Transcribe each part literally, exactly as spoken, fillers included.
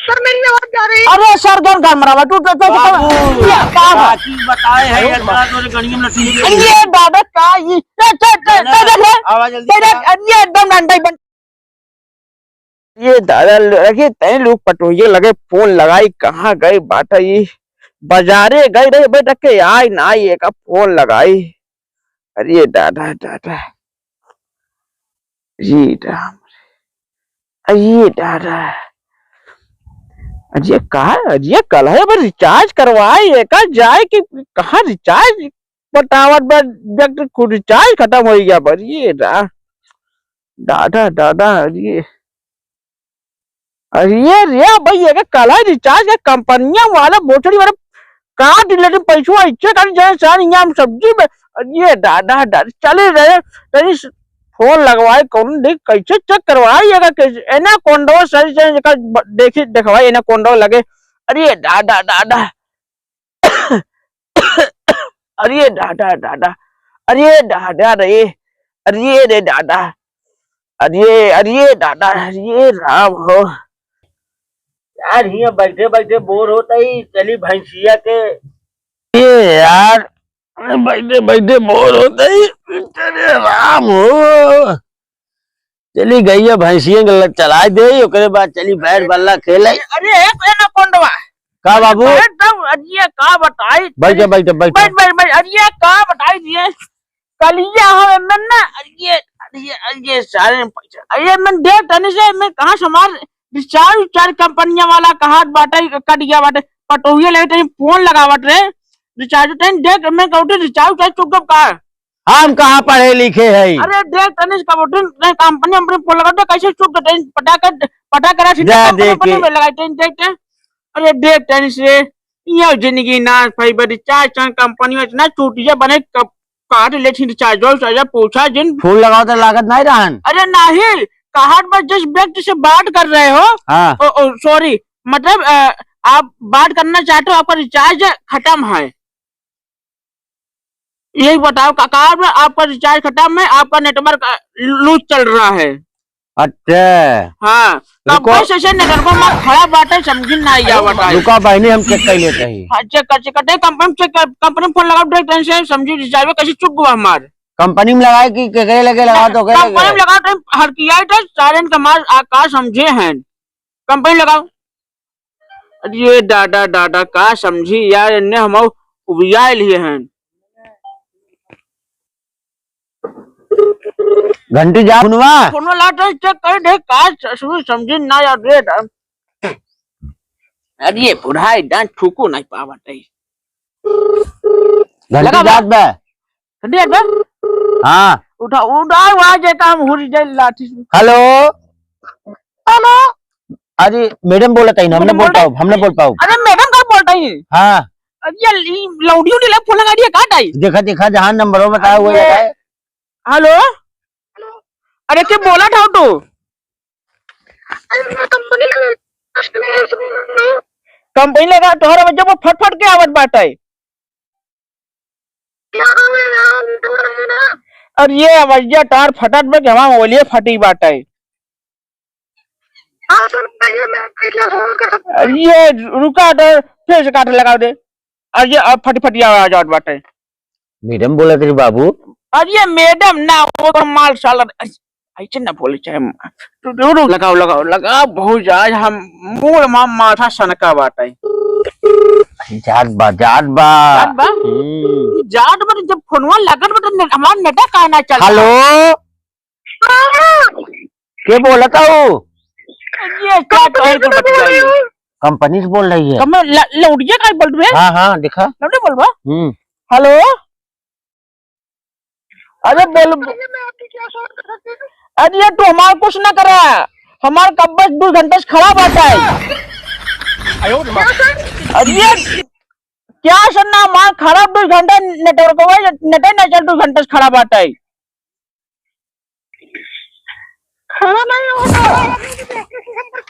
सर, मेरी आवाज जा रही है। अरे सर, कौन घर मरावा? तू, तू, तू, तू, बाबू, ये का बा? काकी बताए है, अरे इतना जोर गणियम न ठीक है। ये दादा का ये, ये, ये, ये, ये देख रे। आवाज जल्दी ये देख, करा। अरे ये एकदम डंडा ही बन। ये दादा लगे तई लोग पटोहिए लगे फोन लगाई, कहाँ गए बाटा ये? बाजारे गए रहे बेटा के आई ना, ये का फोन लगाई। अरे दादा, दादा। अरे राम, अरे दादा, अरे का, अरे कल है, अब रिचार्ज करवाए, ये का जाए कि कहाँ रिचार्ज पटावत बा, व्यक्ति खुद रिचार्ज खत्म हो गया बा, अरे रा-, दादा, दादा, अरे। अरे रे भाई, ये कल है रिचार्ज के कंपनिया वाला, भोसड़ी वाला काट लेते पैसवा, इच्छे कर जाए सार, यहाँ हम सब्जी में, अरे दादा, दादा, चले रहे, तनी स-, फोन लगवाए, कौन देख, कैसे चेक करवाए, ये कैसे, एनाकोंडवा सही से, एकर ब-, देखी, देखवाए, एनाकोंडवा लगे, अरे दादा, दादा, अरे दादा, दादा, अरे दादा रे, अरे रे दादा, अरे, अरे दादा, अरे राम हो। यार, हियां बैठे बैठे बोर होता ही, चली भैंसिया के। ए यार, बैठे बैठे बोर होता ही, अरे राम हो। चली गइया भैंसिया के लग चला दे, ओकरे बाद चली बैट बल्ला खेले। अरे, ए, एनाकोंडवा। का बाबू? बैठ जाओ, अरे, का बताई? बैठ जा, बैठ जा, बैठ जा। बैठ, बैठ, बैठ, अरे, का बताई दिए? कलिया हवे मन ना, अरे, अरे, अरे, सारे पैसा, अरे, मन दे तनी से, मैं कहाँ से हमार रिचार्ज, रिचार्ज कंपनिया वाला कहाँ बाटे, कट गया बाटे, पटोहिया लेके तनी फोन लगावत रहे, रिचार्ज तनी देख, मैं कहूँ रिचार्ज, रिचार्ज चुप गप का? हम कहाँ पढ़े लिखे हई? अरे देख तनी से कबूतर, नहीं कंपनी, कंपनी फोन लगा दे, कैसे चुप दे, तनी पटा कर, पटा करा, सीधा जा कंपनी, देखे। कंपनी में लगाई, तनी देख, तनी। अरे देख तनी से, ये जिंदगी ना भाई, बड़ी चाय चाय कंपनी में इतना चूतिया बने, कब काट ले छी रिचार्ज, रिचार्ज पूछा जिन। फोन लगाओ तो लागत नहीं रहन। अरे नहीं, कहाँ पर जिस व्यक्ति से बात कर रहे हो, हाँ। ओ, ओ, सॉरी, मतलब, अ, आप बात करना चाहते हो, आपका रिचार्ज खत्म है। यही बताओ, का, का आपका रिचार्ज खत्म है, आपका नेटवर्क, अ, लूज चल रहा है। अच्छा। हाँ, रुको। कब्बे से, से नेटवर्क में खराब बात है, समझी ना आया बात है। रुका बहनी, हम चेक कर लेते हैं। हाँ, चेक कर, चेक करते हैं, कंपनी चेक कर, कंपनी में फोन लगाओ, डायरेक्ट से समझी रिचार्ज कैसे चुक गवा हमार। कंपनी में लगाए कि केकरे लगे लगाओ तो ओकरे लगे? कंपनी में लगाओ तो हर किया है, सारे इनका माल आ, का समझे हैं। कंपनी लगाओ। अरे दादा, दादा, का समझी यार, इन्ने हम उबियाए लिए हैं। घंटी जा फोनवा। फोनवा ला तो चेक कर दे, का स-, समझी ना यार रे। अरे बुढ़ाई डांट ठुको नहीं पावत है। घंटी लगा बा। जात बा। घंटी जात बा? हाँ। उठा, उठा, वहाँ जे काम हुरी जाए लाठी से। हेलो। हेलो। अरे मैडम बोलत है ना, हम ना मैडम बोल बोल रहे? पाउब, हम ना बोल पाउब। अरे मैडम का बोलत है? हाँ। अरे ये लौड़ी उड़ी ले फोन लगा दिया, काट आई। देखा, देखा, जहाँ नंबर हो बताया, वो अरे। लगाए। हेलो। अरे के बोलत हो तू? अरे मैं कंपनी लगा, कंपनी लगा, तोहरा वजह वो फट फट के आवत बाटे। क्या हो गया यार, नेटवर्क है ना? अरे ये आवाजिया तार फटत में के हमार मोबाइलिया फटी बाटे। हाँ सर, बताइए, मैं कैसे फोन कर सकता हूँ? अरे ये रुका तो फिर से काट लगा दे। अरे ये अब फटी फटी आवाज आवत बाटे। मैडम बोलत रही बाबू। अरे ये मैडम ना, वो तो माल साला, ऐसे, ऐसे ना बोले चाहे। तू, तू, तू, लगाओ, लगाओ, लगाओ, बहुत आज हम मूल मा-, माथा सनका बाटे। जात बा, जात बा। जात बा? हम्म। जात बा, जब फोनवा लगत बा, तो ने-, हमार नेटा काहे ना चलता? हेलो। के बोलत हो? ये क्या कहे के बतियाई? कंपनी से बोल रही है। कम ल-, लौड़िया का बोल रहे? हाँ, हाँ, दिखा। लौड़िया बोलबा? हम्म। हेलो? अरे बोल। अरे तू हमार कुछ ना करा, हमार कब्बस दो घंटे से खड़ा बाटा है। अरे क्या सुनना, हमार खराब दो घंटा नेटवर्क हुआ, नेटे ना चल, दो घंटे से खड़ा बाटा है। खड़ा नहीं होता।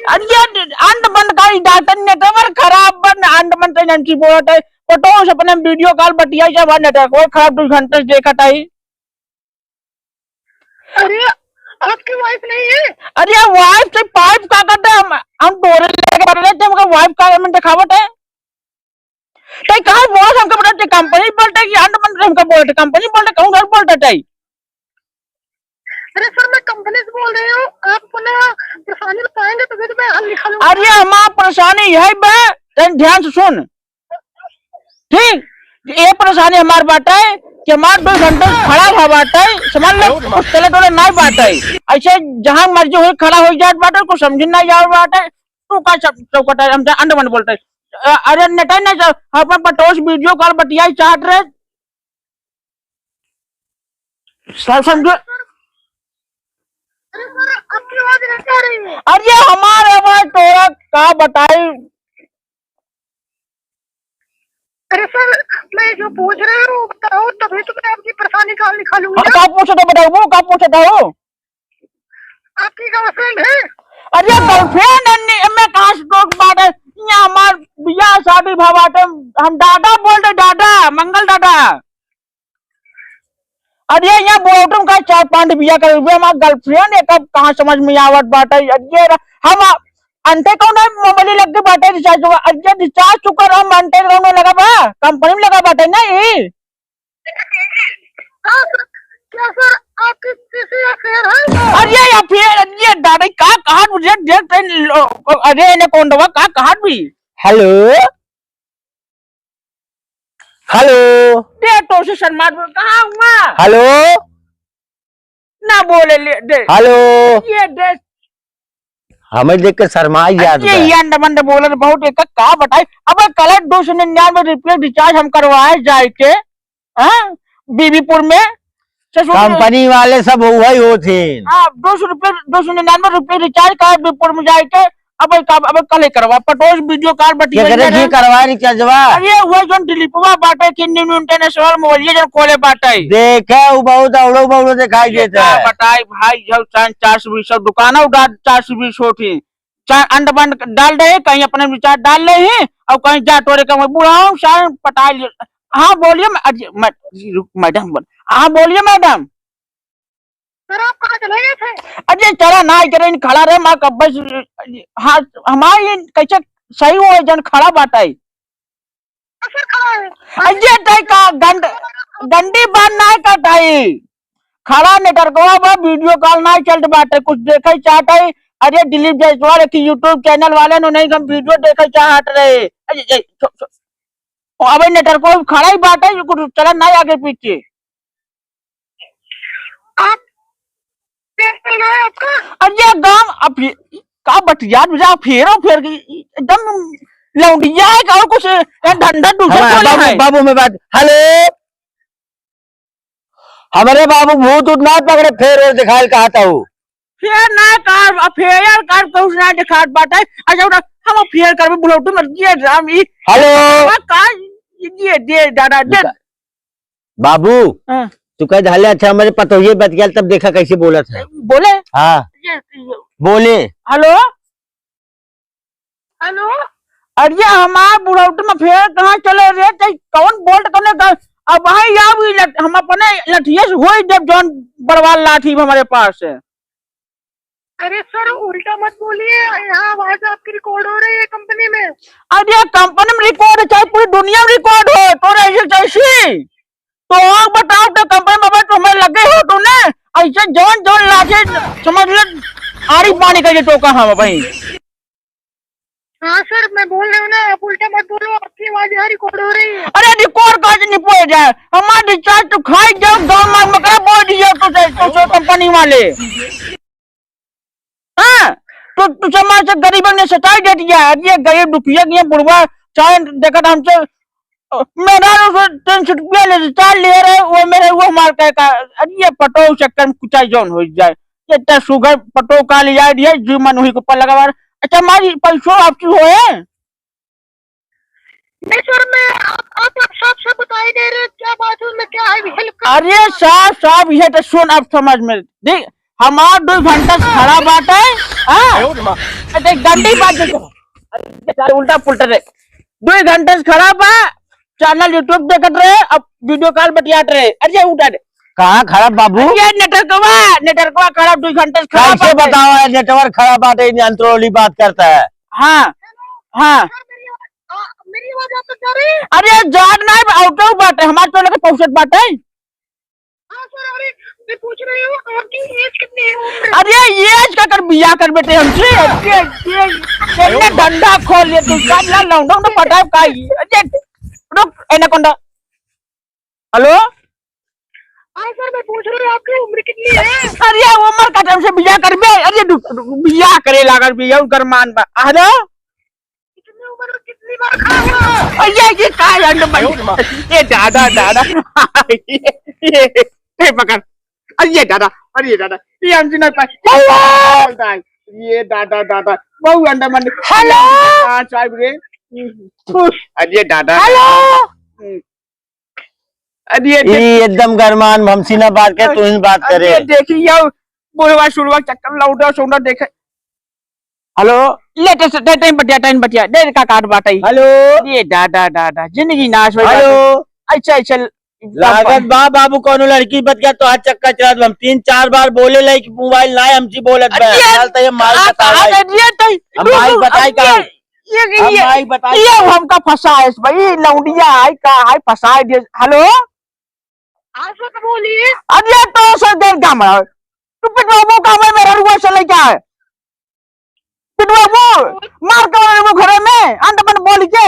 अरे अंड बंद करी, जातन नेटवर्क खराब बन, अंड बंद करी, नंची बोलत है। पटोस अपने वीडियो कॉल बतियाई, जब नेटवर्क वो खराब, दो घंटे से देखत आई। अरे, आपकी वाइफ नहीं है? अरे, वाइफ से पाइप का करते हम, हम डोरे लेके करे, ते हमका वाइफ का में देखावत है। ते कहाँ बॉस हमका बोलत है, कंपनी बोलत है कि अंड बन हमका बोलत है, कंपनी बोलत है, कहूँ डर बोलत है। अरे सर, मैं कंपनी से बोल रही हूँ, आप अपना परेशानी बताएंगे तभी तो मैं हल निकालूंगा। अरे हमार परेशानी यही बा, तनी ध्यान से सुन। ठीक, ये परेशानी हमार बाटे कि हमार दो घंटे खड़ा हुआ बाटे, समझ ले, कुछ चले डोले नहीं बाटे। ऐसे जहाँ मर्जी हो खड़ा हो जात बाटे, कुछ समझ नहीं आवत बाटे। तू का सब चौकट है, हम अंड बन बोलते। अ-, अरे नेटा नहीं सर, हम अपन पटोस वीडियो कॉल बतियाई चाहत रहे। सर समझो। अरे सर, आपकी आवाज नहीं आ रही है। अरे हमार आवाज तोरा का बताई? अरे सर, मैं जो पूछ रहा हूँ, बताओ, तभी तो मैं आपकी परेशानी का हल निकालूंगा। हाँ, का पूछत हो बताओ, वो का पूछत हो? आपकी गर्लफ्रेंड है? अरे गर्लफ्रेंड अन्नी, मैं कहाँ से लोग बाटे? यहाँ हमार बियाह शादी भा बाटे, हम दादा बोल रहे, दादा, मंगल दादा। अरे यहाँ बोलटम का चार पांच बियाह कर हुए, हमार गर्लफ्रेंड एक अब कहाँ समझ में आवत बाटे? अरे हम अंटे कौन है, मोबाइल लग के बाटे रिचार्ज हुआ, अरे रिचार्ज चुकर हम अंटे कौन लगा बा, कंपनी में लगा बाटे ना ये। हाँ सर, क्या सर आपकी किसी अफेयर है? अरे अफेयर, अरे दादा का कहा तुझे देख, अरे इन्हें कौन दवा का कहा भी? हेलो, हेलो। दे तो से शर्मा बोल, कहाँ हुआ? हेलो। ना बोले ले, दे। हेलो। ये दे। हमें देख के शर्मा ही जात ये बा। ये अंड मंड बोलत बहुत, एक का बताई। अब कल दो सौ निन्यानवे रुपये रिचार्ज हम करवाए जाए के, हाँ, बीबीपुर में। ससुर कंपनी वाले सब वही होत हैं। हाँ, दो सौ रुपये, दो सौ निन्यानवे रुपये रिचार्ज का बीबीपुर में जाए के। अब का, अब कल ही करवा, पटोस वीडियो कॉल बतिया केकरे रहे। जी करवा रिचार्जवा? अरे वो जौन दिलीपवा बाटे कि न्यू इंटरनेशनल मोबाइल जौन खोले बाटे। देखे, वो बहुत औड़ो बौड़ो दिखाई देता है। बताई भाई, जब चार सौ बीस, सब दुकान उड़ा चार सौ बीस होती। चाहे अंड बंड डाल दे, कहीं अपने विचार डाल ले ही, और कहीं जा तोरे के बुढ़ाऊ शायद पटा लिए। हाँ बोलिए, मैं-, अरे, मैं-, रुक, मैडम बोल। हाँ बोलिए मैडम। सर, आप कहाँ चले गए थे? अरे चला ना, इधर इन खड़ा रहे, माँ कब बस, हाँ, हमारे ये कैसे सही हो जन खड़ा बाटे। सर, खड़ा है। अरे तय का गंड-, गंडी बात ना कटाई। खड़ा नेटवर्कवा बा, वीडियो कॉल ना चलत बाटे, कुछ देखे चाहत है। अरे दिलीप जायसवाल की YouTube चैनल वाले ने नहीं हम वीडियो देखे चाहत रहे। अरे, ए, छो-, छो-, ओ, अबे नेटवर्कवा खड़ा ही बाटे, कुछ चला ना आगे पीछे। आप पेट में ना है आपका? अरे गाँव, अब ये का बतियात बजा, फेरो फेर के एकदम लौंडिया है का, और कुछ, ए, धंधा दूसरा हमारे खोला बाबू, है। बाबू में बात, हेलो, हमारे बाबू भूत उत ना पकड़े, फेर और दिखाइल कहत हूँ। फेर ना कर, अब फेर कर, कुछ ना दिखात बाटे। अच्छा, उठा, हम फेर करबे, बुलौटू मर गया, राम, ई हेलो। का, ये दे, दादा, दे। बाबू, हाँ। तू कह धले, अच्छा, हमारे पतोहिए बच गया, तब देखा कैसे बोलत है। बोले? हाँ। ये, ये। बोले। हेलो? हेलो? अरे, हमार बुढ़ौती में फेर कहाँ चले रे? ते कौन बोल्ट कौने का? अब भाई, या भी लठ-, हम अपने लठिए से होई जब जौन बड़वाल लाठी हमारे पास है। अरे सर, उल्टा मत बोलिए, यहाँ आवाज आपकी रिकॉर्ड हो रही है कंपनी में। अरे कंपनी में रिकॉर्ड है, चाहे पूरी दुनिया में रिकॉर्ड हो, तो रहिए जैसी। तो और बताओ, तो कंपनी में बैठ हमें लगे हो तूने, ऐसे जौन जौन लागे, समझ ले, आड़ी पानी का ये टोका हम भाई। हाँ सर, मैं बोल रहा हूँ ना, आप उल्टा मत बोलो, आपकी आवाज यहाँ रिकॉर्ड हो रही है। अरे रिकॉर्ड का नहीं पड़ जाए, हमारा रिचार्ज तो खाई जाओ, गाँव मार मकड़ा बोल दिया तो, तो, तो कंपनी वाले। हाँ, तो तुझे मार से गरीबन ने सताई दे दिया। अब ये गरीब दुखिया के ये बुढ़वा चाहे देखत हमसे, अ, मेरा तो तीन सौ रुपया ले, चार ले रहे, वो मेरे वो मार के का, अरे ये पटो चक्कर में कुछ जौन हो जाए। ये तो सुगर पटो का ले जाए दिया, जी मन वही के ऊपर लगा हुआ है। अच्छा, हमारी पैसों आपकी होए? नहीं सर, मैं आप, आप, आप साफ साफ बताई दे रहे, क्या बात है, मैं क्या है, हेल्प कर अरे साहब, साहब, ये तो सुन, अब समझ में देख, हमार दो घंटा से खड़ा बाटे, हाँ? अरे गंदी बात देखो, अरे उल्टा पुल्टा रे, दो घंटा से खड़ा बा, चैनल YouTube देखत रहे, अब वीडियो कॉल बतियात रहे। अरे उठा रे। कहाँ खराब बाबू? अरे नेटवर्कवा, नेटवर्कवा खराब, दो घंटा से खड़ा कैसे बाटे। बताओ यार, नेटवर्क खराब बाटे, इन अंतरोली बात करता है। हाँ। हाँ। सर, मेरी आवाज, आ, मेरी आवाज आप तक जा रही है? अरे, जात नाहीं, आउटो बाटे, हमार टोला के पहुँचत बाटे। हाँ सर, अरे, मैं पूछ रही हूँ, आपकी एज कितनी है, उम्र? अरे, एज का कर बियाह कर बेटे हमसे? अरे, ये, ये, ये धंधा खोल ले तू, का ला लौंडा उंडा पटाव का ही? अरे, रुक, एनाकोंडा। हेलो? हाँ सर, मैं पूछ रही हूँ, आपकी उम्र कितनी है? अरे, उम्र का टाइम से बियाह कर बे। अरे, रुक, रुक, बियाह करे लागल बियाह, उनकर मान बा। हेलो? कितनी उम्र में कितनी बार खाया? अरे, ये का अंड बन? आयो रे माँ। ये दादा, दादा। ये, ये, ये पकड़। अरे, ये दादा, अरे, ये दादा। ये हमसे नहीं पाए। हेलो? ये दादा, दादा। बहु अंडा मंडी। हेलो? हाँ, साहब रे। अरे, ये दादा। हेलो? अरे, ये देख- ई एकदम गरमान भमसी ना बात करे, तू ही बात करे। अरे, देखी, ये बुढ़वा सुढ़वा चक्कर लौटा, सौटा देखे। हेलो? ले, टे-, टे-, टाइम बतिया, टाइम बतिया, दे का काट बाटई। हेलो? ये दादा, दादा, जिंदगी नाश हो जाता। हेलो? अच्छा, अच्छा, लागत बा बाबू कौनो लड़की बतिया तो हाथ चक्का चला दो। हम तीन चार बार बोले लाई कि मोबाइल ना हमसे बोलत बा। अरे, चल तो ये माई का बता कहा भाई। अरे, ये तो हम माई बताई का? ये, ये, हम ये, माई बताई ये का? हमका फंसा है इस भाई, लौंडिया है का है, फंसा है दिए। हेलो? हाँ सर, बोलिए। अरे तो सर देर का मैं, तू पिटवाबू का मैं मेहरारू से लेके आए? पिटवाबू, मार के वो घरे में, अंत मन बोल के,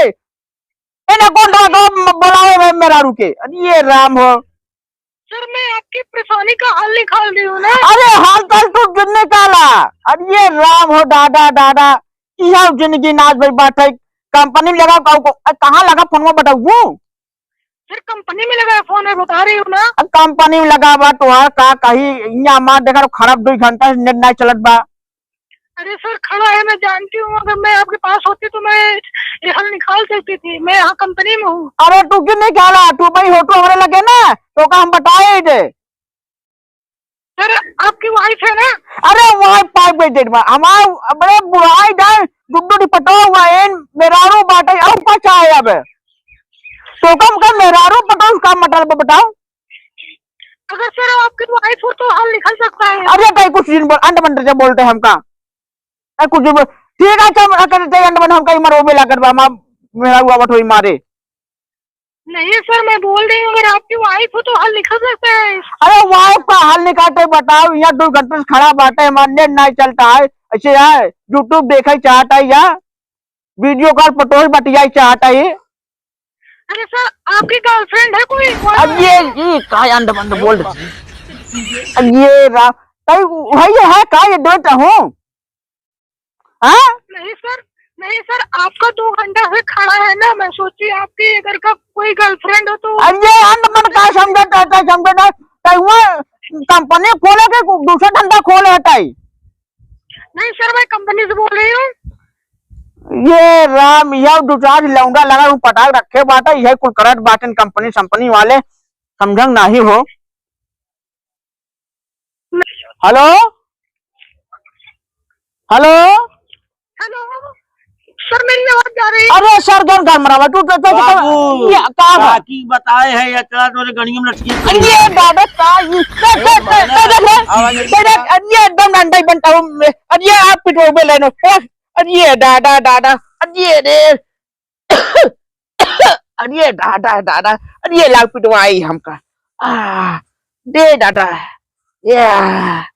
एनाकोंडा को म-, बोलावे में मेहरारू के। अरे ये राम हो। सर, मैं आपकी परेशानी का हल निकाल रही हूँ ना। अरे हाल चाल तू गिरने काला। अरे ये राम हो दादा, दादा, इहाँ जिंदगी नाश भई बात है। कंपनी में लगा, का-, का-, कहाँ लगा फोनवा बताऊ? सर, कंपनी में लगा फोन है, बता रही हूँ ना। अब कंपनी में लगा बा, तोहार का कही, इहाँ मार देखा, खराब दुई घंटा से नेट नहीं चलत बा। अरे सर, खड़ा है, मैं जानती हूँ, अगर मैं आपके पास होती तो मैं ये हल निकाल सकती थी। मैं यहाँ कंपनी में हूँ। अरे तू क्यों नहीं निकाला? तू भाई होटो हमरे लगे ना, तो का हम बताए ही दे। सर, आपकी वाइफ है ना? अरे वाइफ पाइप पे डेट बा। हमार बड़े बुढ़ाई जाए, दुड्डू दी पटो हुआ एन मेहरारू बाटे, और का चाहे अब? तो कम कर मेहरारू पटो उसका मतलब बताओ। अगर सर आपकी वाइफ हो तो हल निकल सकता है। अरे कहीं कुछ दिन बोल, अंड मंड से बोलते हमका। ए, कुछ दिन बोल। ठीक है, चल, अगर ते अंड मंड हमका इमर ओबे लागत बा, हमार मेहरारू आवत होई मारे। नहीं सर, मैं बोल रही हूँ, अगर आपकी वाइफ हो तो हल निकल सकता है। अरे वाइफ का हल निकालते बताओ, यहाँ दो घंटे से खड़ा बाटे, हमार नेट नहीं चलता है, ऐसे है, YouTube देखे चाहता है या वीडियो कॉल पर तो बतियाई चाहता है। अरे सर, आपकी गर्लफ्रेंड है कोई? अब ये, ये का अंड बंद बोल रही? अब ये रा-, भाई, भाई ये है का, ये डोट हूँ? हाँ? नहीं सर, नहीं सर, आपका दो घंटा से खड़ा है ना, मैं सोची आपके इधर का कोई गर्लफ्रेंड हो तो। अरे ये अंड मन का समझता है, समझता है, कहीं वो कंपनी खोले के दूसरा धंधा खोले है ताई? नहीं सर, मैं कंपनी से बोल रही हूँ। ये राम, यह दो चार लौंडा लगा हूँ, पटाक रखे बाटा, यह कुल करत बाटन कंपनी संपनी वाले, समझंग नाही हो। हेलो, हेलो। हेलो, सर, मेरी आवाज जा रही है? अरे सर, कौन घर मरावा? तू तो, तो, तो, बाबू, ये का बा? काकी बताए है, या चला तोरे गणियों में लटकी अरे पड़ी। ये बाबा का, ये, दे, दे, दे, दे, दे, आवाज नहीं दे, दे, आ रहा। अरे ये एकदम डंडा ही बनता हूँ मैं। अरे ये आप पिटवाओगे लेनो। अरे ये दादा, दादा, अरे ये रे। अरे दादा, दादा, अरे ये लाग पिटवाई हमका। आ, दे दादा। या।